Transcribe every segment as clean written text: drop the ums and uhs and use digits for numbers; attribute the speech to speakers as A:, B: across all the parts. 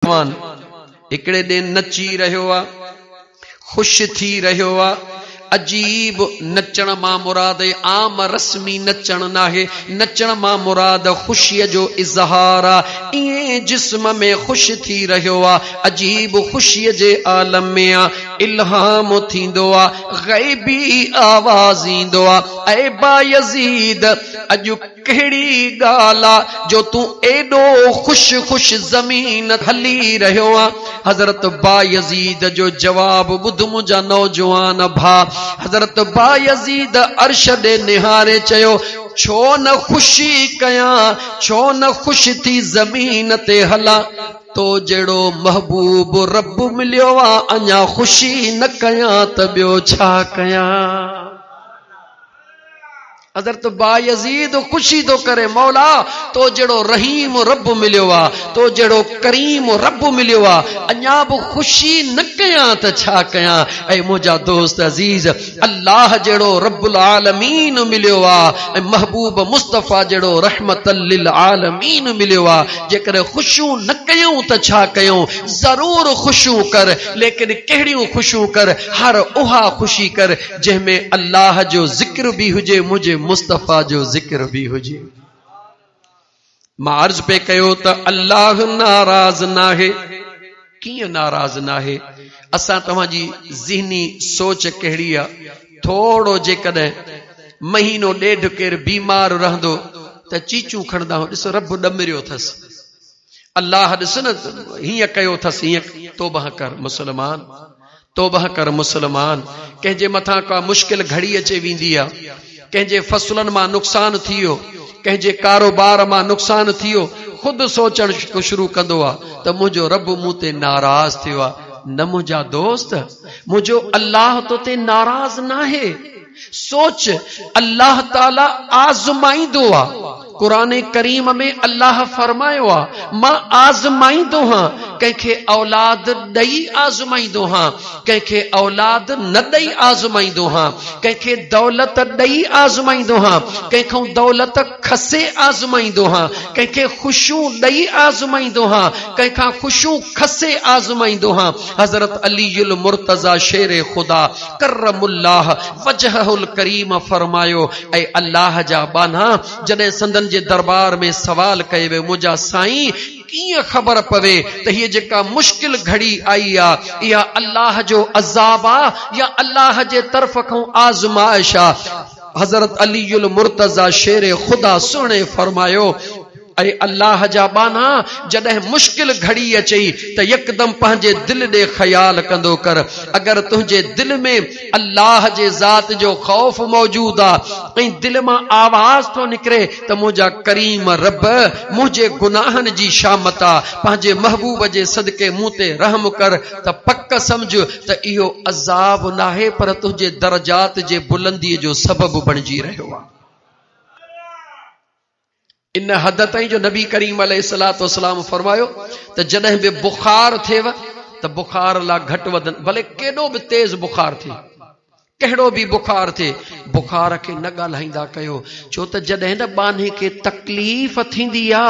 A: نوجوان هڪڙي ڏينهن نچي رهيو آ، خوش ٿي رهيو آ. عجيب نچڻ مان مراد عام رسمي نچڻ ناهي، نچڻ مان مراد خوشيء جو اظهار آ. ائين جسم ۾ خوش ٿي رهيو آ، عجيب خوشيء جي عالم ۾ آ. الهام ٿيندو آ، غيبي آواز ايندو آ، اي بايزيد! اڄ ڪهڙي ڳالهه آ جو تون ايڏو خوش خوش زمين هلي رهيو آن؟ حضرت بايزيد جو جواب ٻڌ منهنجا نوجوان ڀاء. حضرت بايزيد عرش ڏي نهاري چيو، ڇو نه خوشي ڪيان، ڇو نه خوش ٿي زمين تي هلان؟ تو جهڙو محبوب رب مليو آ، اڃا خوشي نه ڪيان ته ٻيو ڇا ڪيان؟ حضرت بايزيد خوشي ٿو ڪري، مولا! تو جهڙو رحيم رب مليو آ، تو جهڙو ڪريم رب مليو آ، اڃا به خوشي نه ڪيان ته ڇا ڪيان؟ اي منهنجا دوست عزيز! الله جهڙو رب العالمين مليو آ ۽ محبوب مصطفيٰ جهڙو رحمت للعالمين مليو آ، جيڪڏهن خوشيون نه ڪيون ته ڇا ڪيون؟ ضرور خوشيون ڪر، ليڪن ڪهڙيون خوشيون ڪر؟ هر اها خوشي ڪر جنهن ۾ الله جو ذڪر به هجي منهنجي مصطفيٰ جو ذڪر به هجي. مان عرض پئي ڪيو ته الله ناراض ناهي. ڪيئن ناراض ناهي؟ اسان توهان جي ذهني سوچ ڪهڙي آ؟ ٿورو جيڪڏهن مهينو ڏيڍ ڪير بيمار رهندو ته چيچون کڻندا آهيون ڏس رب ڏمريو اٿس. الله ڏس نه هيئن ڪيو اٿس هيئن توبهه ڪر مسلمان توبهه ڪر مسلمان ڪنهن جي مٿان ڪا مشڪل گهڙي اچي ويندي آ ڪنهن جي فصلن مان نقصان ٿي ويو ڪنهن جي ڪاروبار مان نقصان ٿي ويو خود سوچڻ شروع ڪندو آ ته منهنجو رب مون تي ناراض ٿيو آ نه منهنجا دوست منهنجو الله تو تي ناراض ناهي سوچ الله تعالي آزمائيندو آ قرآن ڪريم ۾ الله فرمايو آ مان آزمائيندو هان ڪنهن کي اولاد ڏئي آزمائيندو هان ڪنهن کي اولاد نه ڏئي آزمائيندو هان ڪنهن کي دولت ڏئي آزمائيندو هان ڪنهن کان دولت کسي آزمائيندو هان ڪنهن کي خوشيون ڏئي آزمائيندو هان ڪنهن کان خوشيون کسي آزمائيندو هان حضرت علي المرتضيٰ شير خدا ڪرم الله وجهه الڪريم فرمايو، اي الله جا ٻانها! جڏهن سندن جي دربار ۾ سوال ڪيو ويو، منهنجا سائين! ڪيئن خبر پوي ته هيء جيڪا مشڪل گهڙي آئي آ، اها الله جو عذاب آ يا الله جي طرف کان آزمائش آ؟ حضرت علي المرتضيٰ شير خدا سهڻي فرمايو، اي الله جا ٻانها! جڏهن مشڪل گهڙي اچئي ته يڪدم پنهنجي دل ڏي خيال ڪندو ڪر. اگر تنهنجي دل ۾ الله جي ذات جو خوف موجود آ ۽ دل مان آواز ٿو نڪري ته منهنجا ڪريم رب! منهنجي گناهن جي شامت آ، پنهنجي محبوب جي صدقي مون تي رحم ڪر ته پڪ سمجهه ته اهو عذاب ناهي پر تنهنجي درجات جي بلندي جو سبب بڻجي رهيو آ. ان حد تائين جو نبي ڪريم عليه الصلوة والسلام فرمايو ته جڏهن به بخار ٿئيو ته بخار لا گهٽ وڌ ڀلي ڪيڏو به تيز بخار ٿئي ڪهڙو به بخار ٿئي بخار کي نه ڳالهائيندا ڪيو ڇو ته جڏهن نه ٻانهي کي تڪليف ٿيندي آ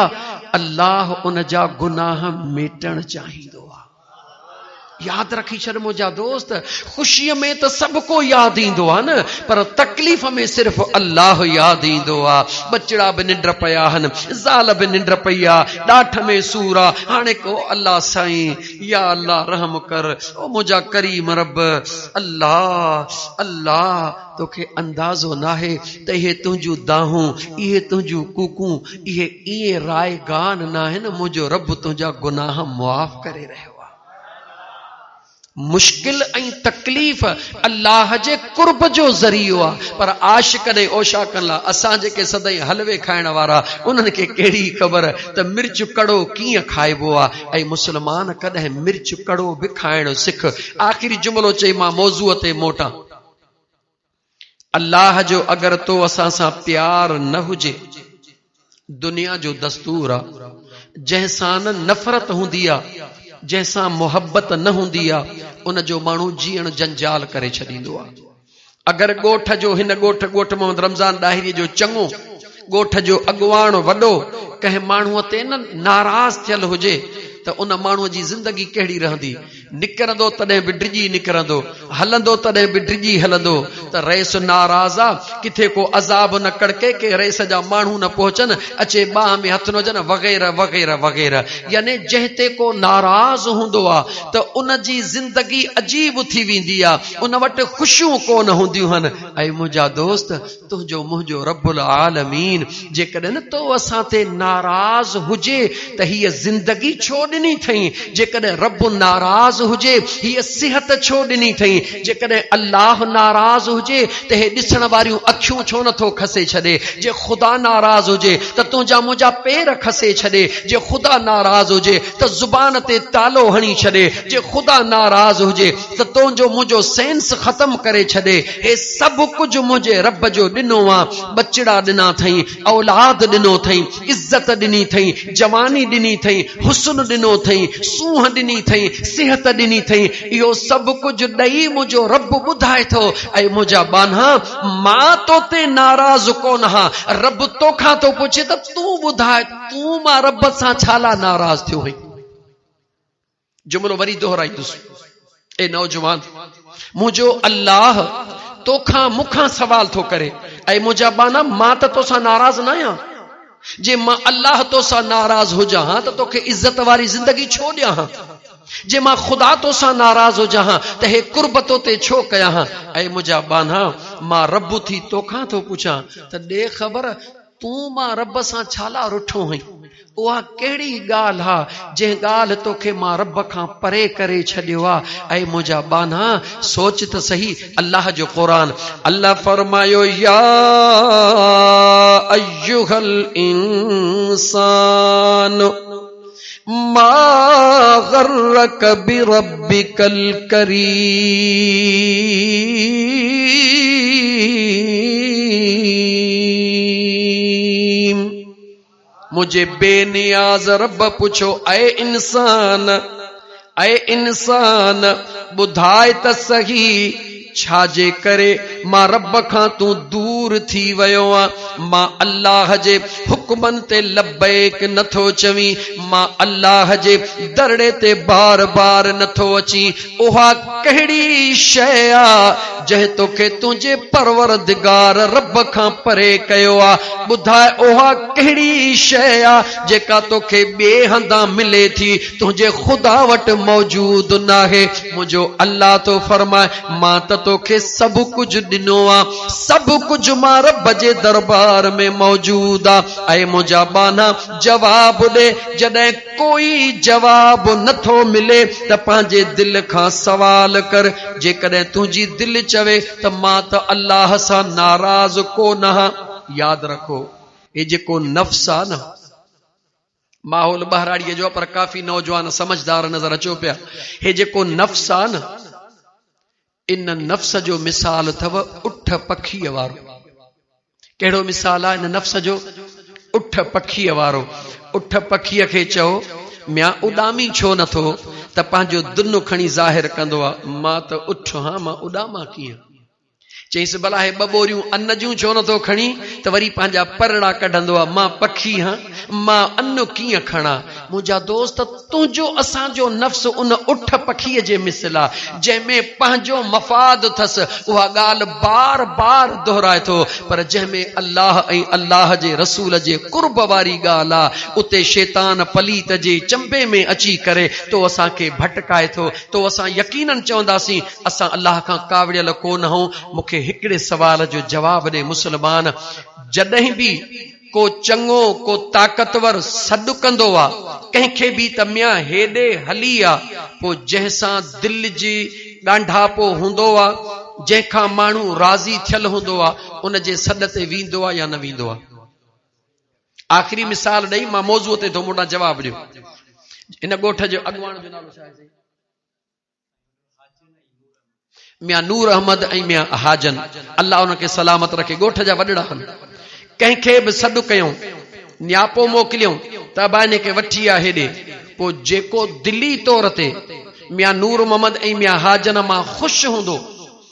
A: الله ان جا گناهه ميٽڻ چاهيندو آ ياد رکي ڇڏ منهنجا دوست خوشيء ۾ ته سڀ ڪو ياد ايندو آ نه پر تڪليف ۾ صرف الله ياد ايندو آ ٻچڙا به ننڊ پيا آهن زال به ننڊ پئي آ ڏاٺ ۾ سور آ هاڻي ڪو الله سائين يا الله رحم ڪر او منهنجا ڪريم رب الله الله توکي اندازو ناهي ته اهي تنهنجون دانهون، اهي تنهنجون ڪوڪون، اهي ائين رائيگان ناهن، منهنجو رب تنهنجا گناهه معاف ڪري رهيو آهي. مشڪل ۽ تڪليف الله جي قرب جو ذريعو آهي، پر عاشقن ۽ اوشاقن لاء اسان جيڪي سدائين حلوي کائڻ وارا، انهن کي ڪهڙي خبر ته مرچ ڪڙو ڪيئن کائبو آهي. اي مسلمان ڪڏهن مرچ ڪڙو به کائڻ سک. آخري جملو چئي مان موضوع تي موٽان. الله جو اگر تو اسان سان پيار نه هجي دنيا جو دستور آ جنهن سان نه نفرت هوندي آ جنهن سان محبت نه هوندي آ ان جو ماڻهو جيئڻ جنجال ڪري ڇڏيندو آ اگر ڳوٺ جو هن ڳوٺ ڳوٺ محمد رمضان ڏاهري جو چڱو ڳوٺ جو اڳواڻ وڏو ڪنهن ماڻهوء تي نه ناراض ٿيل هجي ته ان ماڻهوء جي زندگي ڪهڙي رهندي؟ نڪرندو تڏهن به ڊڄي نڪرندو، هلندو تڏهن به ڊڄي هلندو ته رئيس ناراض آ، ڪٿي ڪو عذاب نه ڪڙڪي، ڪي رئيس جا ماڻهو نه پهچن، اچي ٻانهن ۾ هٿ نه وجهن وغيره وغيره وغيره. يعني جنهن تي ڪو ناراض هوندو آ ته ان جي زندگي عجيب ٿي ويندي آ، ان وٽ خوشيون ڪونه هونديون هن. اي منهنجا دوست! تنهنجو منهنجو رب العالمين جيڪڏهن تو اسان تي ناراض هجي ته هيء زندگي ڇو ڏني اٿئين؟ جيڪڏهن رب ناراض هجي هيء صحت ڇو ڏني اٿئين؟ جيڪڏهن الله ناراض هجي ته هي ڏسڻ واريون اکيون ڇو نٿو کسي ڇڏي؟ جي خدا ناراض هجي ته تنهنجا منهنجا پير کسي ڇڏي؟ جي خدا ناراض هجي ته زبان تي تالو هڻي ڇڏي؟ جي خدا ناراض هجي ته تنهنجو منهنجو سينس ختم ڪري ڇڏي؟ هي سڀ ڪجهه منهنجي رب جو ڏنو آ، ٻچڙا ڏنا اٿئين، اولاد ڏنو اٿئين، عزت ڏني اٿئين، جواني ڏني اٿئين، حسن ڏنو اٿئين، سونهن ڏني اٿئين، صحت ڏني اٿئين، اهو سڀ ڪجهه ڏئي منهنجو رب ٻڌائي ٿو، اي منهنجا ٻانها! مان تو تي ناراض ڪونه هان، رب توکان ٿو پڇي ته تون ٻڌاء تون مان رب سان ڇا لاء ناراض ٿيو هئين؟ جملو وري دهرائيندس، اي نوجوان! منهنجو الله توکان مون کان سوال ٿو ڪري، اي منهنجا ٻانها! مان ته توسان ناراض ناهيان، جي مان الله توسان ناراض هجان ها ته توکي عزت واري زندگي ڇو ڏيان ها؟ جي مان خدا توسان ناراض هجان ها ته هي قرب تو تي ڇو ڪيان ها؟ اي منهنجا ٻانها! مان رب ٿي توکان ٿو پڇان ته ڏي خبر تون مان رب سان ڇالاء رٺو هئين؟ اها ڪهڙي ڳالهه آ، جنهن ڳالهه توکي مان رب کان پري ڪري ڇڏيو آ؟ اي منهنجا ٻانها! سوچ ته سهي، الله جو قرآن، الله فرمايو، يا ايها الانسان ما غرک بربک الڪريم. منهنجي بي نياز رب پڇيو، اي انسان! اي انسان! ٻڌاء ته سهي، ڇا جي ڪري مان رب کان تون دور ٿي ويو آن؟ مان الله جي حڪمن تي لبيڪ نه ٿو چوين، مان الله جي درڙي تي بار بار نه ٿو اچين، اها ڪهڙي شيء آ جنهن توکي تنهنجي پروردگار رب کان پري ڪيو آ؟ ٻڌاء اها ڪهڙي شيء آ جيڪا توکي ٻئي هنڌان ملي ٿي، تنهنجي خدا وٽ موجود ناهي؟ منهنجو الله ٿو فرمائي، مان ته توکي سڀ ڪجهه ڏنو آ، سڀ ڪجهه مان رب جي دربار ۾ موجود آ، اي منهنجا ٻانها جواب ڏي، جڏهن ڪوئي جواب نه ٿو ملي ته پنهنجي دل کان سوال ڪر، جيڪڏهن تنهنجي دل چوي ته مان ته الله سان ناراض ڪو نه هان. ياد رکو هي جيڪو نفس آ نه، ماحول ٻهراڙيء جو آ پر ڪافي نوجوان سمجهدار نظر اچو پيا، هي جيڪو نفس آ نه، ان نفس جو مثال اٿو اٺ پکيء وارو. ڪهڙو مثال آ ان نفس جو؟ اٺ پکيء وارو. اٺ پکيء کي چئو، ميان اڏامين ڇو نٿو؟ ته پنهنجو دن کڻي ظاهر ڪندو آ، مان ته اٺ هان، مان اڏامان ڪيئن؟ چئينس ڀلا هي ٻه ٻوريون ان جون ڇو نٿو کڻين ته وري پنهنجا پرڙا ڪڍندو آ، مان پکي هان، مان ان ڪيئن کڻان؟ منهنجا دوست تنهنجو اسان جو نفس ان اٺ پکيء جي مثل آ، جنهن ۾ پنهنجو مفاد اٿس، اها ڳالهه بار بار دهرائي ٿو، پر جنهن ۾ الله ۽ الله جي رسول جي قرب واري ڳالهه آ، اتي شيطان پليت جي چنبي ۾ اچي ڪري تو اسان کي ڀٽڪائي ٿو، تو اسان يقيناً چونداسين، اسان الله کان ڪاوڙيل ڪو نه هون، مون کي هڪڙي سوال جو جواب ڏي مسلمان جڏهن به ڪو چڱو ڪو طاقتور سڏ ڪندو آ ڪنهن کي به ته ميان هيڏي هلي آ پوء جنهن سان دل جي ڳانڍاپو هوندو آ جنهن کان ماڻهو راضي ٿيل هوندو آ ان جي سڏ تي ويندو آ يا نه ويندو آ؟ آخري مثال ڏئي مان موضوع تي ٿو موٽان جواب ڏيو هن ڳوٺ جو اڳواڻ جو نالو ڇا آهي؟ ميان نور احمد ۽ ميان حاجن الله انهن کي سلامت رکي ڳوٺ جا وڏڙا آهن ڪنهن کي به سڏ ڪيون نياپو موڪليون ته ابا ان کي وٺي آ هيڏي پوء جيڪو دلي طور تي ميان نور محمد ۽ ميان حاجن مان خوش هوندو.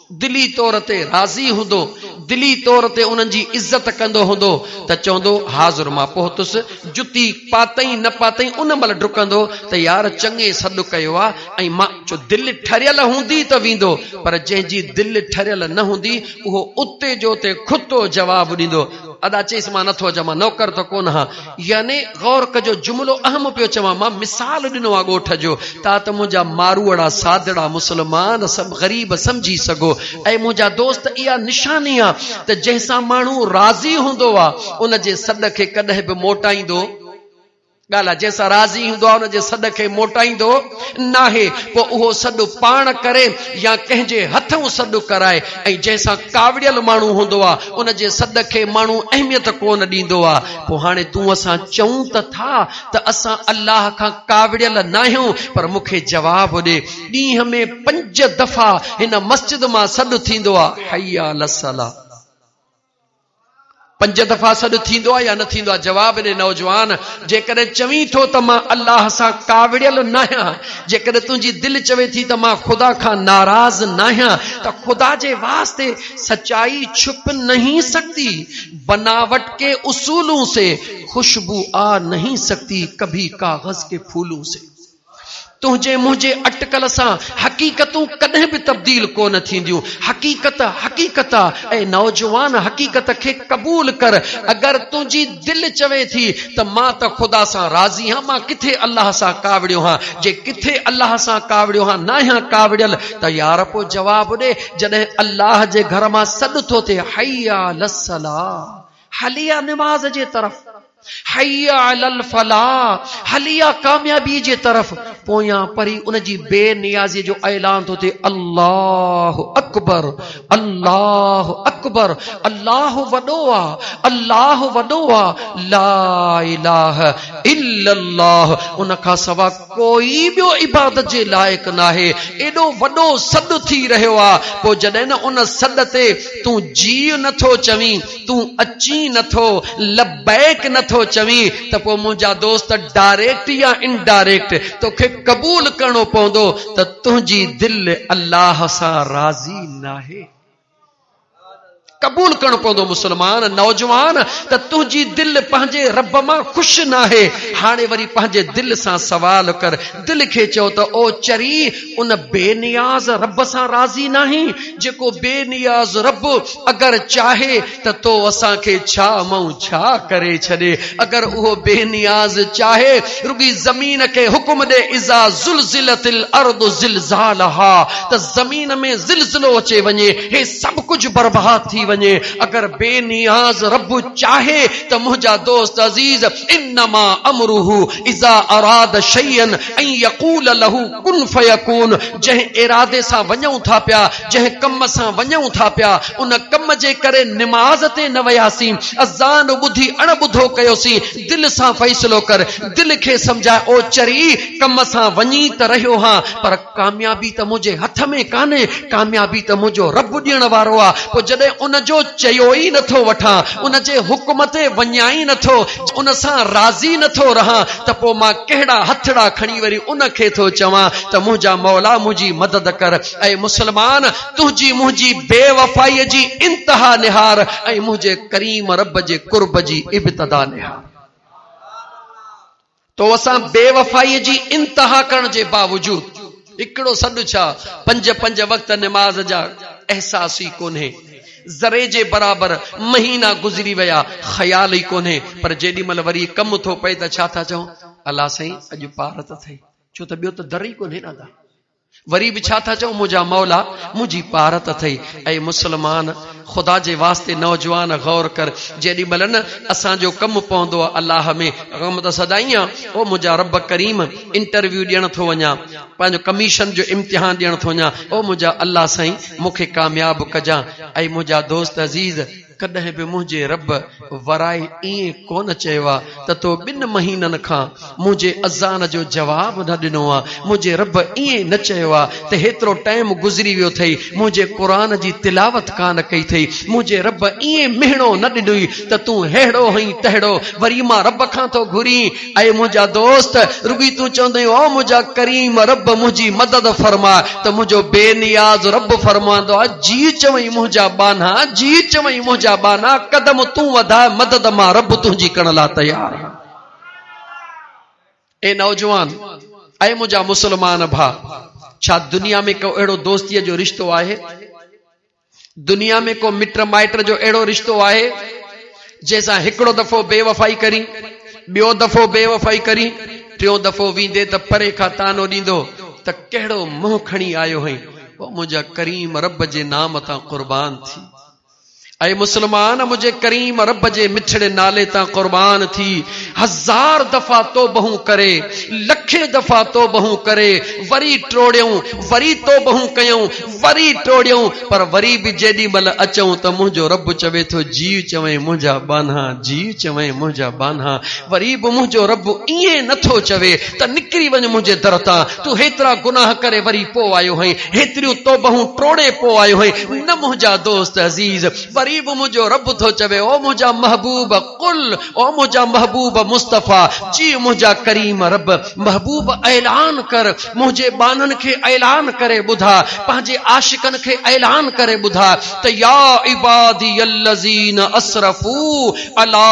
A: دلي طور تي راضي هوندو، دلي طور تي انهن جي عزت ڪندو هوندو ته چوندو حاضر مان پهتس، جتي پاتئين نه پاتئين ان مهل ڊڪندو ته يار چڱي سڏ ڪيو آ ۽ مان چو دل ٺريل هوندي ته ويندو پر جنهن جي دل ٺريل نه هوندي اهو اتي جو اتي کتو جواب ڏيندو ادا چئيس مان نٿو اچان مان نوڪر ته ڪونه هان يعني غور ڪجو جملو اهم پيو چوان مان مثال ڏنو آ ڳوٺ جو تا ته منهنجا ماروئڙا سادڙا مسلمان سڀ غريب سمجهي سگهو اي منهنجا دوست اها نشاني آ ته جنهن سان ماڻهو راضي هوندو آ ان جي سڏ کي ڪڏهن به موٽائيندو ڳالهه آ جنهن سان راضي هوندو آ ان جي سڏ کي موٽائيندو ناهي پوء اهو سڏ پاڻ ڪري يا ڪنهن جي هٿئون سڏ ڪرائي ۽ جنهن سان ڪاوڙيل ماڻهو هوندو آ ان جي سڏ کي ماڻهو اهميت ڪونه ڏيندو آ پوء هاڻي تون اسان چئون ته ٿا ته اسان الله کان ڪاوڙيل ناهيون پر مون کي جواب ڏي ڏينهن ۾ پنج دفعا هن مسجد مان سڏ ٿيندو آ حي علي الصلاه پنج دفعا سڏ ٿيندو آهي يا نه ٿيندو آهي؟ جواب ڏي نوجوان، جيڪڏهن چوين ٿو ته مان الله سان ڪاوڙيل ناهيان، جيڪڏهن تنهنجي دل چوي ٿي ته مان خدا کان ناراض ناهيان ته خدا جي واسطي سچائي ڇپ نهين سگهتي، بناوٽ ڪي اصولون سي خوشبو آ نهين سگهتي ڪڀي ڪاغذ ڪي ڦولون سي. تنهنجي منهنجي اٽڪل سان حقيقتون ڪڏهن به تبديل ڪونه ٿينديون. حقيقت حقيقت آ. اي نوجوان حقيقت کي قبول ڪر. اگر تنهنجي دل چوي ٿي ته مان ته خدا سان راضي هان، مان ڪٿي الله سان ڪاوڙيو هان، جي ڪٿي الله سان ڪاوڙيو هان، ناهيان ڪاوڙيل ته يار پوء جواب ڏي جڏهن الله جي گهر مان سڏ ٿو ٿئي حي علی الصلوة هلي آ نماز جي طرف. حي علی الفلاح هلي آ ڪاميابي جي طرف. پويان پري ان جي بي نيازي جو اعلان ٿو ٿئي الله اڪبر الله اڪبر الله وڏو آ الله وڏو آ لا اله الا الله ان کان سوا ڪوئي ٻيو عبادت جي لائق ناهي. ايڏو وڏو سڏ ٿي رهيو آ پوء جڏهن نه ان سڏ تي تون جيء نٿو چوين تون اچين نه ٿو، لبيڪ نه ٿو چوين ته پوء منهنجا دوست ڊائريڪٽ يا انڊائريڪٽ توکي قبول ڪرڻو پوندو ته تنهنجي دل الله سان راضي ناهي. قبول ڪرڻو پوندو مسلمان نوجوان ته تنهنجي دل پنهنجي رب مان خوش ناهي. هاڻي وري پنهنجي دل سان سوال ڪر، دل کي چئو ته او چري ان بي نياز رب سان راضي ناهين جيڪو بي نياز رب اگر چاهي ته تو اسان کي ڇا مئون ڇا ڪري ڇڏي، اگر اهو بي نياز چاهي رڳي زمين کي حڪم ڏي اذا زلزلت الارض زلزالها ته زمين ۾ زلزلو اچي وڃي هي سڀ ڪجهه برباد ٿي وڃي، اگر بي نياز رب چاهي ته منهنجا دوست عزيز انما امره اذا اراد شيئا ان يقول له ڪن فيڪون جنهن ارادي سان وڃون ٿا پيا جنهن ڪم سان وڃون ٿا پيا، ان ڪم جي ڪري نماز تي نه وياسين، اذان ٻڌي اڻ ٻڌو ڪيوسين، دل سان فيصلو ڪر، دل کي سمجهاء او چري، ڪم سان وڃي ته رهيو هان، پر ڪاميابي ته منهنجي هٿ ۾ ڪانهي، ڪاميابي ته منهنجو رب ڏيڻ وارو آ، پوء جڏهن ان جو چيو ئي نه ٿو وٺان، ان جي حڪم تي وڃان ئي نه ٿو، ان سان راضي نه ٿو رهان ته پوء مان ڪهڙا هٿڙا کڻي وري ان کي ٿو چوان ته منهنجا مولا منهنجي مدد ڪر. اي مسلمان! تنهنجي منهنجي بي وفائيء جي انتها نهار ۽ منهنجي ڪريم رب جي قرب جي ابتدا نهار. تو اسان بي وفائيء جي انتها ڪرڻ جي باوجود هڪڙو سڏ ڇا پنج پنج وقت نماز جا احساس ئي ڪونهي. ذري جي برابر مهينا گذري ويا خيال ئي ڪونهي پر جيڏي مهل وري ڪم ٿو پئي ته ڇا ٿا چئون الله سائين اڄ پارت اٿئي ڇو ته ٻيو ته در ئي ڪونهي نه ادا. وري به ڇا ٿا چئون منهنجا مولا منهنجي پارت اٿئي. اي مسلمان خدا جي واسطي نوجوان غور ڪر جيڏي مهل نه اسان جو ڪم پوندو آ الله ۾ غم ته سدائين آ او منهنجا رب ڪريم انٽرويو ڏيڻ ٿو وڃان پنهنجو ڪميشن جو امتحان ڏيڻ ٿو وڃان او منهنجا الله سائين مون کي ڪامياب ڪجان اي منهنجا دوست عزيز. ڪڏهن به منهنجي رب ورائي ائين ڪونه چيو آ ته تو ٻن مهينن کان منهنجي اذان جو جواب نه ڏنو آ، منهنجي رب ائين نه چيو آ ته هيترو ٽائيم گذري ويو اٿئي منهنجي قرآن جي تلاوت ڪانه ڪئي اٿئي، منهنجي رب ائين مهڻو نه ڏنوئي ته تون ههڙو هئين تهڙو، وري مان رب کان ٿو گهرين، اي منهنجا دوست! رڳي تون چوندين او منهنجا ڪريم رب منهنجي مدد فرماء ته منهنجو بي نياز رب فرمائندو آهي جي چوين منهنجا ٻانها جي چوين منهنجا ٻانها قدم تون وڌاء مدد مان رب تنهنجي ڪرڻ لاء تيار آهيان. اي نوجوان! اي منهنجا مسلمان ڀاء! ڇا دنيا ۾ ڪو اهڙو دوستيء جو رشتو آهي؟ دنيا ۾ ڪو مٽ مائٽ جو اهڙو رشتو آهي جنهن سان هڪڙو دفعو بي وفائي ڪرين، ٻيو دفعو بي وفائي ڪرين، ٽيون دفعو ويندي ته پري کان طعنو ڏيندو ته ڪهڙو منهن کڻي آيو هئين، او منهنجا ڪريم رب جي نام تان قربان ٿي. اي مسلمان منهنجي ڪريم رب جي مٺڙي نالي تان قربان ٿي، هزار دفعا توبهون ڪري، لکين دفعا توبهون ڪري، وري ٽوڙيئون، وري توبهون ڪيئون، وري ٽوڙيئون، پر وري به جيڏي مهل اچئون ته منهنجو رب چوي ٿو جيء چوين منهنجا ٻانها، جيء چوين منهنجا ٻانها، وري به منهنجو رب ائين نه ٿو چوي ته نڪري وڃ منهنجي در تان، تون هيترا گناهه ڪري وري پوء آيو هئين، هيتريون توبهون ٽوڙي پوء آيو هئين، نه منهنجا دوست عزيز، وري به منهنجو رب ٿو چوي، او منهنجا محبوب، قل، او منهنجا محبوب مصطفيٰ، جي منهنجا ڪريم رب، محبوب اعلان ڪر، منهنجي ٻانهن کي اعلان ڪري ٻڌاء، پنهنجي عاشقن کي اعلان ڪري ٻڌاء ته يا عبادي الذين اسرفوا علي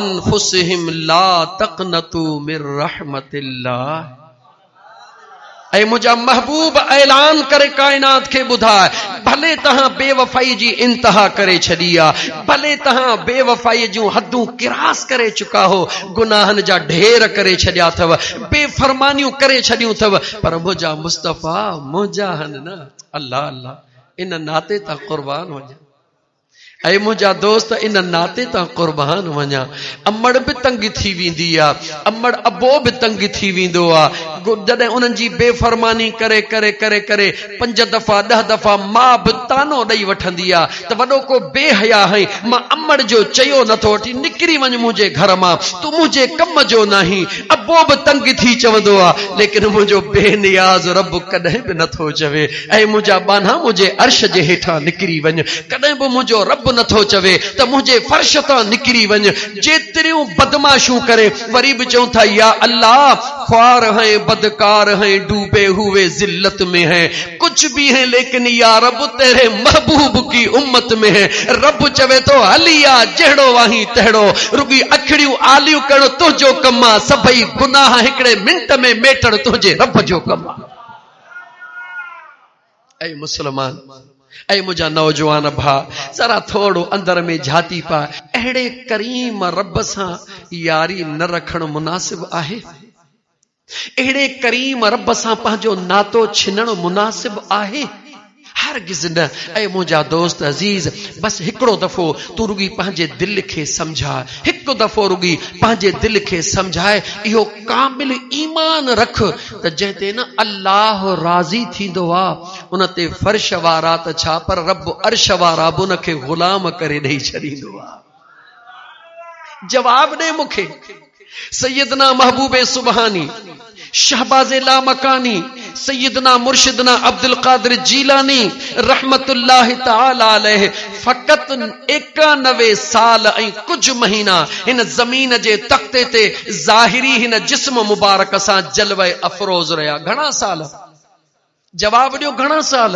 A: انفسهم لا تقنطوا من رحمت الله. اي منهنجا محبوب اعلان ڪري ڪائنات کي ٻڌاء ڀلي توهان بي وفائي جي انتها ڪري ڇڏي آ ڀلي توهان بي وفائي جون حدون ڪراس ڪري چڪا هو گناهن جا ڍير ڪري ڇڏيا اٿو بي فرمانيون ڪري ڇڏيون اٿو پر منهنجا مصطفيٰ منهنجا هن نه الله الله ان ناتي تان قربان وڃان اي منهنجا دوست ان ناتي تان قربان وڃان. امڙ به تنگ ٿي ويندي آ، امڙ ابو به تنگ ٿي ويندو آ. جڏهن انهن جي بي فرماني ڪري ڪري ڪري ڪري پنج دفعا ڏهه دفعا ماء به طعنو ڏئي وٺندي آ ته وڏو ڪو بي حيا آهين، مان امڙ جو چيو نٿو وٺين، نڪري وڃ منهنجي گهر مان، تون منهنجي ڪم جو ناهين. ابو به تنگ ٿي چوندو آ، ليڪن منهنجو بي نياز رب ڪڏهن به نٿو چوي. اي منهنجا ٻانها منهنجي عرش جي هيٺان نڪري وڃ، ڪڏهن به منهنجو رب نٿو چوي ته منهنجي فرش تان نڪري وڃ، جيتريون بدمعاشون ڪري وري به چئون ٿا يا الله خوار هين بدڪار هين ڊوبي هوئي ذلت ۾ هين ڪجهه به هين ليڪن يا رب تيري محبوب ڪي امت ۾ هين رب چوي ٿو هلي آ جهڙو آهين تهڙو رڳي اکڙيون آليون ڪرڻ تنهنجو ڪم آ سڀئي گناهه هڪڙي منٽ ۾ ميٽڻ تنهنجي رب جو ڪم آ. اي مسلمان، اي منهنجا نوجوان ڀاء، ذرا ٿورو اندر ۾ جھاتي پاء، اهڙي ڪريم رب سان ياري نه رکڻ مناسب آهي؟ اهڙي ڪريم رب سان پنهنجو ناتو ڇنڻ مناسب آهي؟ هرگز نه، اي منهنجا دوست عزيز، بس هڪڙو دفعو تون رڳي پنهنجي دل کي سمجهاء، هڪ دفعو رڳي پنهنجي دل کي سمجهاء، اهو ڪامل ايمان رک ته جنهن تي نه الله راضي ٿيندو آ ان تي فرش وارا ته ڇا پر رب عرش وارا به ان کي غلام ڪري ڏئي ڇڏيندو آ. جواب ڏي مون کي. سيدنا محبوب سبحاني، شهباز لامڪاني، سيدنا مرشدنا عبدالقادر جيلاني رحمة الله تعالٰي عليه فقط ايڪانوي سال ۽ ڪجهه مهينا هن زمين جي تختي تي ظاهري هن جسم مبارڪ سان جلوه افروز رهيا. گهڻا سال؟ جواب ڏيو گهڻا سال؟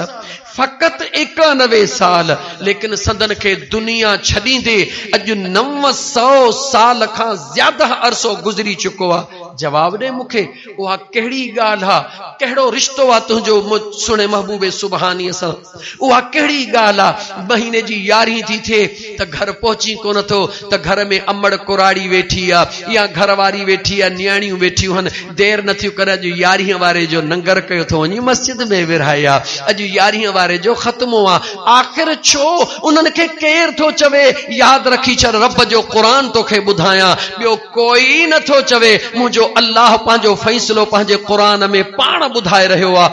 A: فقط ايڪانوي سال. ليڪن سندن کي دنيا ڇڏيندي اڄ 900 سال کان زياده عرصو گذري چڪو آ. جواب ڏي مون کي اها ڪهڙي ڳالهه آ؟ ڪهڙو رشتو آ تنهنجو سهڻي محبوب سبحانيء سان؟ اها ڪهڙي ڳالهه آ، مهيني جي يارهين ٿي ٿئي ته گهر پهچين ڪونه ٿو ته گهر ۾ امڙ ڪراڙي ويٺي آ يا گهر واري ويٺي آ، نياڻيون ويٺيون هن، دير نه ٿيون ڪن اڄ يارهين واري جو ننگر ڪيو ٿو وڃي مسجد ۾ ورهائي آ، اڄ يارهين واري جو ختمو آ، آخر ڇو؟ انهن کي ڪير ٿو چوي؟ ياد رکي ڇڏ رب جو قرآن توکي ٻڌايان، ٻيو ڪوئي نه ٿو چوي، منهنجو. اهو الله پنهنجو فيصلو پنهنجي قرآن ۾ پاڻ ٻڌائي رهيو آ،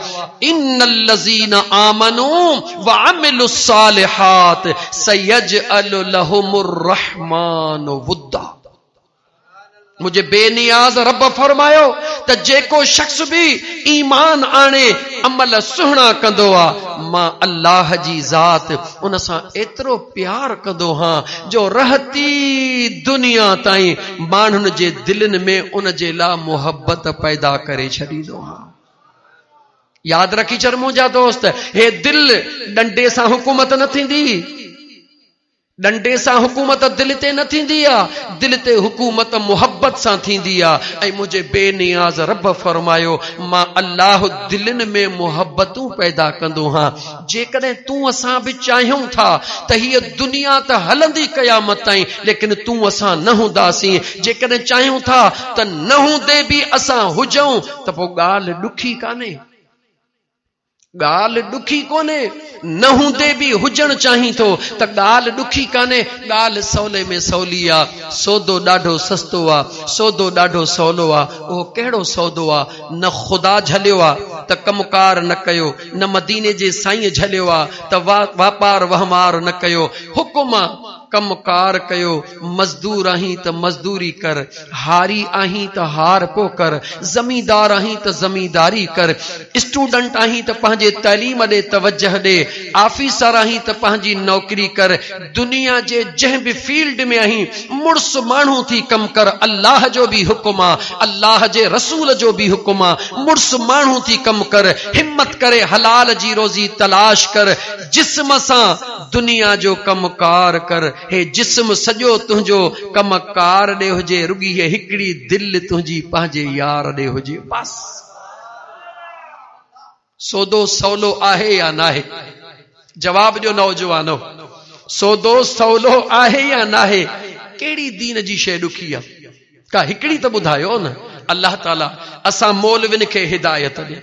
A: ان الذين آمنوا وعملوا الصالحات سيجعل لهم الرحمن ودا. منهنجي بي نياز رب فرمايو ته جيڪو شخص به ايمان آڻي عمل سهڻا ڪندو آ مان الله جي ذات ان سان ايترو پيار ڪندو هان جو رهتي دنيا تائين ماڻهن جي دلين ۾ ان جي لا محبت پيدا ڪري ڇڏيندو هان. ياد رکي ڇڏ منهنجا دوست هي دل ڏنڊي سان حڪومت نه ٿيندي. ڏنڊي سان حڪومت دل تي نه ٿيندي آ، دل تي حڪومت محبت سان ٿيندي آ ۽ منهنجي بي نياز رب فرمايو، مان الله دلين ۾ محبتون پيدا ڪندو هان، جيڪڏهن تون اسان به چاهيون ٿا ته هيء دنيا ته هلندي قيامت تائين ليڪن تون اسان نه هونداسين، جيڪڏهن چاهيون ٿا ته نه هوندي به اسان هجون ته پوء ڳالهه ڏکي ڪانهي. ڳالهه ڏکي ڪونهي، نه هوندي به هجڻ چاهين ٿو ته ڳالهه ڏکي ڪانهي، ڳالهه سولي ۾ سولي آ، سودو ڏاڍو سستو آ، سودو ڏاڍو سولو آ، اهو ڪهڙو سودو آ، نه خدا جهليو آ ته ڪم ڪار نه ڪيو، نه مديني جي سائينء جهليو آ ته واپار وهنوار نه ڪيو، حڪم آ ڪم ڪار ڪيو، مزدور آهين ته مزدوري ڪر، هاري آهين ته هارپو ڪر، زميندار آهين ته زمينداري ڪر، اسٽوڊنٽ آهين ته پنهنجي تعليم ڏي توجهه ڏي، آفيسر آهين ته پنهنجي نوڪري ڪر، دنيا جي جنهن به فيلڊ ۾ آهين مڙس ماڻهو ٿي ڪم ڪر، الله جو به حڪم آ، الله جي رسول جو به حڪم آ، مڙس ماڻهو ٿي ڪم ڪر، همت ڪري حلال جي روزي تلاش ڪر، جسم سان دنيا جو ڪم ڪار ڪر، هي جسم سڄو تنهنجو ڪم ڪار ڏي هجي، رڳي هي هڪڙي دل تنهنجي پنهنجي يار ڏي هجي، بس. سودو سولو آهي يا ناهي؟ جواب ڏيو نوجوانو، سودو سولو آهي يا ناهي؟ ڪهڙي دين جي شيء ڏکي آ؟ ڪا هڪڙي ته ٻڌايو نه. الله تعالي اسان مولوين کي هدايت ڏي.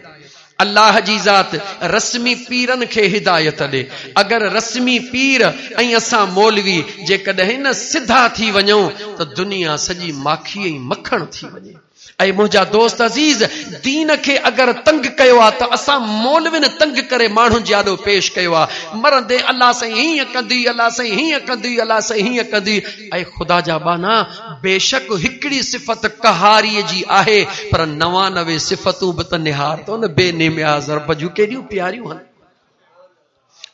A: الله جي ذات رسمي پيرن کي هدايت ڏي. اگر رسمي پير ۽ اسان مولوي جيڪڏهن نه سڌا ٿي وڃون ته دنيا سڄي ماکي ۽ مکڻ ٿي وڃي. اي منهنجا دوست عزيز! دين کي اگر تنگ ڪيو آ ته اسان مولوين تنگ ڪري ماڻهن جي آڏو پيش ڪيو آ. مرندي الله سائين هيئن ڪندي، الله سائين هيئن ڪندي، الله سائين هيئن ڪندي. اي خدا جا ٻانها! بيشڪ هڪڙي صفت قهاريء جي آهي، پر 99 صفتون به ته نهار ٿو نه بي نياز رب جون ڪيڏيون پياريون هن.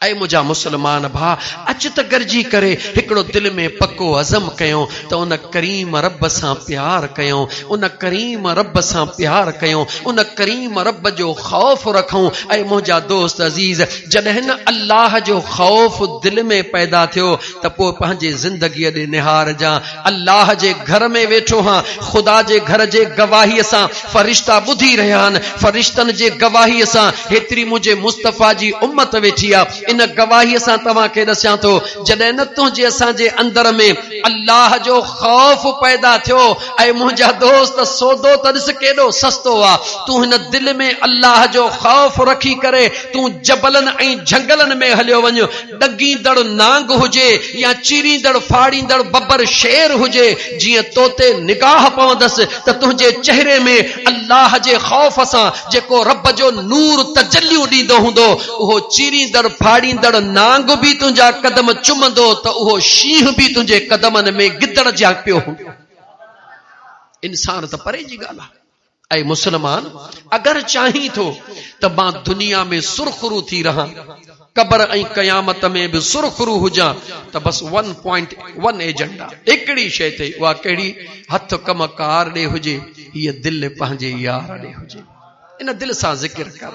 A: اي منهنجا مسلمان ڀاء! اچ ته گڏجي ڪري هڪڙو دل ۾ پڪو عزم ڪيون ته ان ڪريم رب سان پيار ڪيون، ان ڪريم رب سان پيار ڪيون، ان ڪريم رب جو خوف رکون. اي منهنجا دوست عزيز! جڏهن نه الله جو خوف دل ۾ پيدا ٿيو ته پوء پنهنجي زندگيء ڏي نهارجان. الله جي گهر ۾ ويٺو هان، خدا جي گهر جي گواهيء سان فرشتا ٻڌي رهيا آهن، فرشتن جي گواهيء سان هيتري منهنجي مصطفيٰ جي امت ويٺي آ، ان گواهيء سان توهان کي ڏسيان ٿو، جڏهن نه تنهنجي اسان جي اندر ۾ الله جو خوف پيدا ٿيو، اي منهنجا دوست سودو ته ڏس ڪيڏو سستو آ، تون هن دل ۾ الله جو خوف رکي ڪري تون جبلن ۽ جهنگلن ۾ هليو وڃ، ڏنگيندڙ نانگ هجي يا چيريندڙ ڦاڙيندڙ ببر شير هجي، جيئن تو تي نگاهه پوندس ته تنهنجي چهري ۾ الله جي خوف سان جيڪو رب جو نور تجليون ڏيندو هوندو، اهو چيريندڙ ڦاڙيندڙ نانگ به تنهنجا قدم چمندو ته اهو شينهن به تنهنجي قدمن ۾ گدڙ جيان پيو هوندو. انسان ته پري جي ڳالهه آهي. اي مسلمان! اگر چاهين ٿو ته مان دنيا ۾ سرخرو ٿي رهان، قبر ۽ قيامت ۾ به سرخرو هجان ته بس ون پوائنٽ ون ايجنڊا، هڪڙي شيء اٿئي، اها ڪهڙي؟ هٿ ڪم ڪار ڏي هجي، هيء دل پنهنجي يار ڏي هجي. ان دل سان ذڪر ڪر.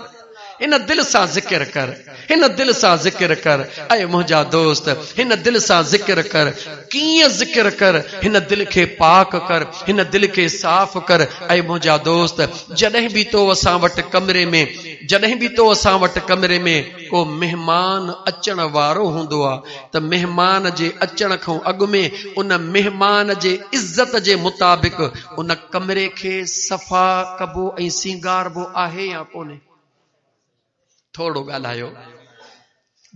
A: هن دل سان ذڪر ڪر، هن دل سان ذڪر ڪر، اي منهنجا دوست، هن دل سان ذڪر ڪر، ڪيئن ذڪر ڪر، هن دل کي پاڪ ڪر، هن دل کي صاف ڪر، اي منهنجا دوست، جڏهن به تو اسان وٽ ڪمري ۾، جڏهن به تو اسان وٽ ڪمري ۾ ڪو مهمان اچڻ وارو هوندو آ ته مهمان جي اچڻ کان اڳ ۾ ان مهمان جي عزت جي مطابق ان ڪمري کي صفا ڪبو ۽ سينگاربو آهي يا ڪونهي؟ ٿورڙو ڳالهايو.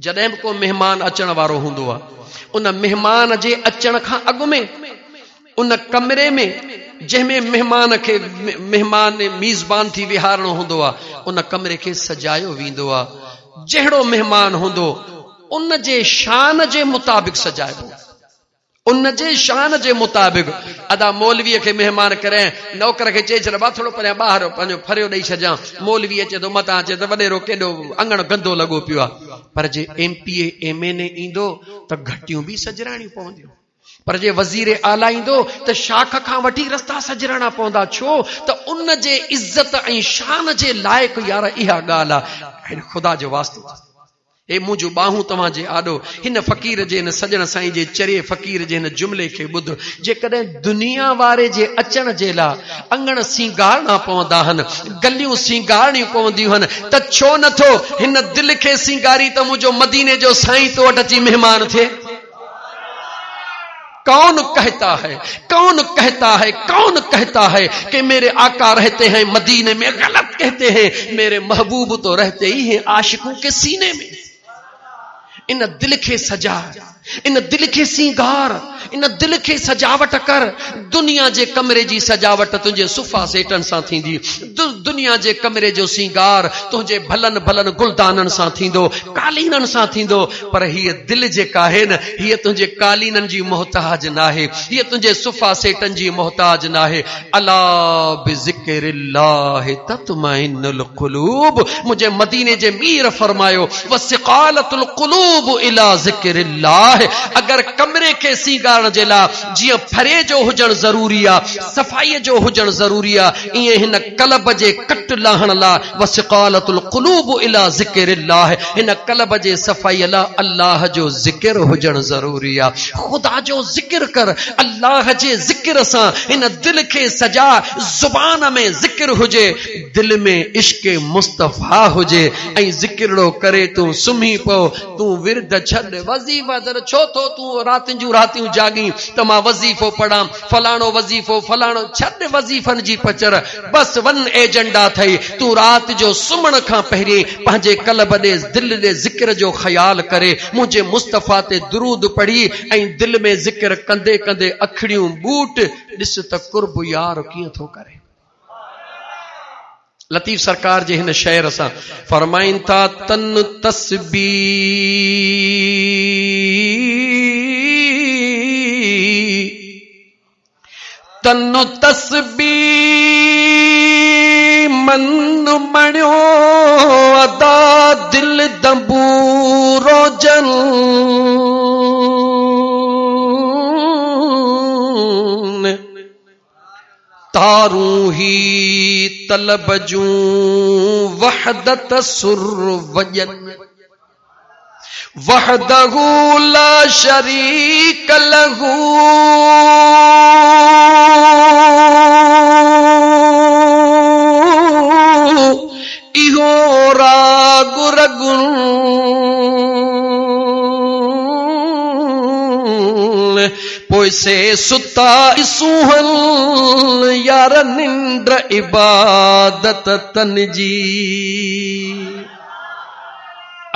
A: جڏهن به ڪو مهمان اچڻ وارو هوندو آهي ان مهمان جي اچڻ کان اڳ ۾ ان ڪمري ۾ جنهن ۾ مهمان کي مهمان ميزبان ٿي ويهارڻو هوندو آهي، ان ڪمري کي سجايو ويندو آهي. جهڙو مهمان هوندو، ان جي شان جي مطابق سجائبو. ان جي شان جي مطابق. ادا مولويء کي مهمان ڪرين، نوڪر کي چئي ڇڏ ڀاء ٿورو پريان ٻاهر پنهنجو ڦريو ڏئي ڇڏجان. مولوي اچي ٿو متان اچي ته وڏيرو ڪيڏو اڱڻ گندو لڳو پيو آهي. پر جي M P A, M N A ايندو ته گهٽيون به سجرائڻيون پونديون. پر جي وزير اعليٰ ايندو ته شاخ کان وٺي رستا سجرائڻا پوندا. ڇو ته ان جي عزت ۽ شان جي لائق يار اها ڳالهه آهي. خدا جو واسطو اٿس. هي منهنجون ٻانهون توهان جي آڏو، هن فقير جي هن سڄڻ سائين جي چريي فقير جي هن جملي کي ٻڌ، جيڪڏهن دنيا واري جي اچڻ جي لاء اڱڻ سينگارڻا پوندا هن، گليون سينگارڻيون پونديون هن ته ڇو نه ٿو هن دل کي سينگارين ته منهنجو مديني جو سائين تو وٽ اچي مهمان ٿئي. ڪون ڪهتا هي، ڪون ڪهتا هي، ڪون ڪهتا هي ڪه ميري آقا رهتي هين مديني ۾ غلط ڪهتي هين ميري محبوب تو رهتي ئي هين عاشقون ڪي سيني ۾. ان دل کي سجا، ان دل کي سينگار، ان دل کي سجاوٽ ڪر، دنيا جي ڪمري جي سجاوٽ تنهنجي صفا سيٽن سان ٿيندي، دنيا جي ڪمري جو سينگار تنهنجي ڀلن ڀلن گلدانن سان ٿيندو، قالينن سان ٿيندو، پر هيء دل جيڪا آهي نه، هيء تنهنجي قالينن جي محتاج ناهي، هيء تنهنجي صفا سيٽن جي محتاج ناهي. الا بذڪر الله تطمئن القلوب منهنجي مديني جي مير فرمايو، وثقالة القلوب الي ذڪر الله اگر ڪمري کي سينگارڻ جي لاء جيئن ڦري جو هجڻ ضروري آ، صفائيء جو هجڻ ضروري آ، ائين هن قلب جي ڪٽ لاهڻ لاء وثقالة القلوب الي ذڪر الله هن قلب جي صفائيء لاء الله جو ذڪر هجڻ ضروري آ. خدا جو ذڪر ڪر، الله جي ذڪر سان هن دل کي سجاء، زبان ۾ ذڪر هجي، دل ۾ عشق مصطفيٰ هجي ۽ ذڪرڙو ڪري تون سمهي پئو، تون ورد ڇڏ، وظيفا ڇڏ، ڇو ٿو تون راتين جون راتيون جاڳين ته مان وظيفو پڙهان، فلاڻو وظيفو، فلاڻو، ڇڏ وظيفن جي پچر، بس ون ايجنڊا اٿئي، تون رات جو سمهڻ کان پهرين پنهنجي قلب ڏي، دل ڏي ذڪر جو خيال ڪري، منهنجي مصطفيٰ تي درود پڙهي ۽ دل ۾ ذڪر ڪندي ڪندي اکڙيون ٻوٽ، ڏس ته قرب يار ڪيئن ٿو ڪري. لطيف سرڪار جي هن شعر سان فرمائن ٿا تن تسبيح تن تسبيح من مڻيو ادا دل دنبورو جن تارون هي طلب جون وحدت سر وڄن وحده لا شريڪ له اهو راڳ رڳن پوء سي ستا سونهن يار ننڊ عبادت تن جي.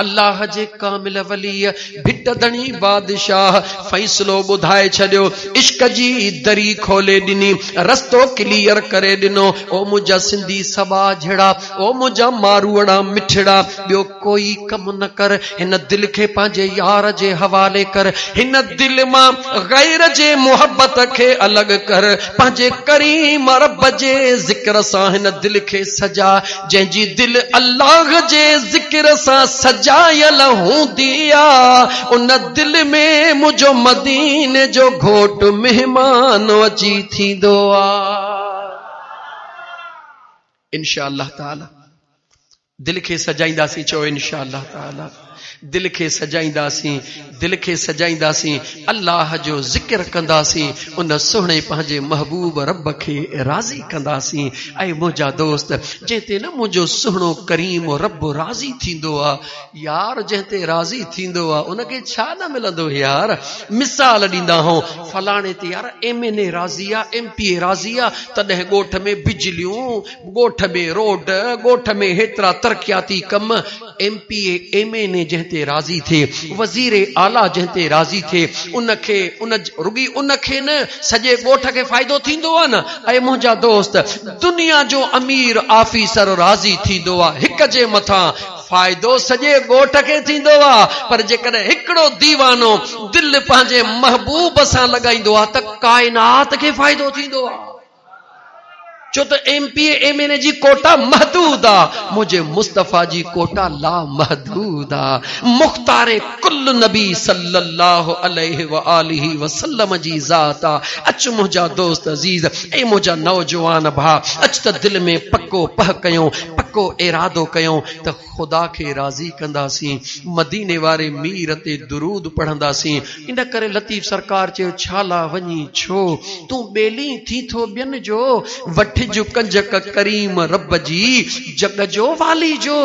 A: الله جي ڪامل وليء ڀٽ ڌڻي بادشاهه فيصلو ٻڌائي ڇڏيو، عشق جي دري کولي ڏني، رستو ڪليئر ڪري ڏنو، او منهنجا سنڌي سٻاجهڙا، او منهنجا ماروئڙا مٺڙا، ٻيو ڪوئي ڪم نه ڪر، هن دل کي پنهنجي يار جي حوالي ڪر، هن دل مان غير جي محبت کي الڳ ڪر، پنهنجي ڪريم رب جي ذڪر سان هن دل کي سجاء، جنهن جي دل الله جي ذڪر سان سجايل هوندي آ، ان دل ۾ منهنجو مديني جو گهوٽ مهمان اچي ٿيندو آ. انشاء الله تعالي. دل کي سجائينداسين چئو انشاء الله تعالي دل کي سجائينداسين دل کي سجائينداسين الله جو ذڪر ڪنداسين ان سهڻي پنهنجي محبوب رب کي راضي ڪنداسين اي منهنجا دوست جنهن تي نه منهنجو سهڻو ڪريم رب راضي ٿيندو آ يار جنهن تي راضي ٿيندو آ ان کي ڇا نه ملندو يار مثال ڏيندا هون فلاڻي تي يار ايم اين اي راضي آ ايم پي اي راضي آ تڏهن ڳوٺ ۾ بجليون ڳوٺ ۾ روڊ، ڳوٺ ۾ هيترا ترقياتي ڪم، M P A, M N A جنهن تي راضي ٿئي، وزير اعليٰ جنهن تي راضي ٿئي، ان کي ان رڳي ان کي نه سڄي ڳوٺ کي فائدو ٿيندو آ نه. اي منهنجا دوست! دنيا جو امير آفيسر راضي ٿيندو آ هڪ جي مٿان، فائدو سڄي ڳوٺ کي ٿيندو آ، پر جيڪڏهن هڪڙو ديوانو دل پنهنجي محبوب سان لڳائيندو آ ته ڪائنات کي فائدو ٿيندو آ. ڇو ته M P A M N A جي ڪوٽا محدود آ، منهنجي مصطفيٰ جي ڪوٽا لامحدود آ، مختار ڪل نبي صلي الله عليه واٰله وسلم جي ذات آ، اچ منهنجا دوست عزيز، اي منهنجا نوجوان ڀاء، اچ ته دل ۾ پڪو پهه ڪيون، پڪو ارادو ڪيون ته خدا کي راضي ڪنداسين، مديني واري مير تي درود پڙهنداسين. ان ڪري لطيف سرڪار چيو، ڇالا وڃين ڇو، تون ٻيلي ٿين ٿو ٻين جو، وٺج ڪنجڪ ڪريم رب جي، جڳ جو والي جو.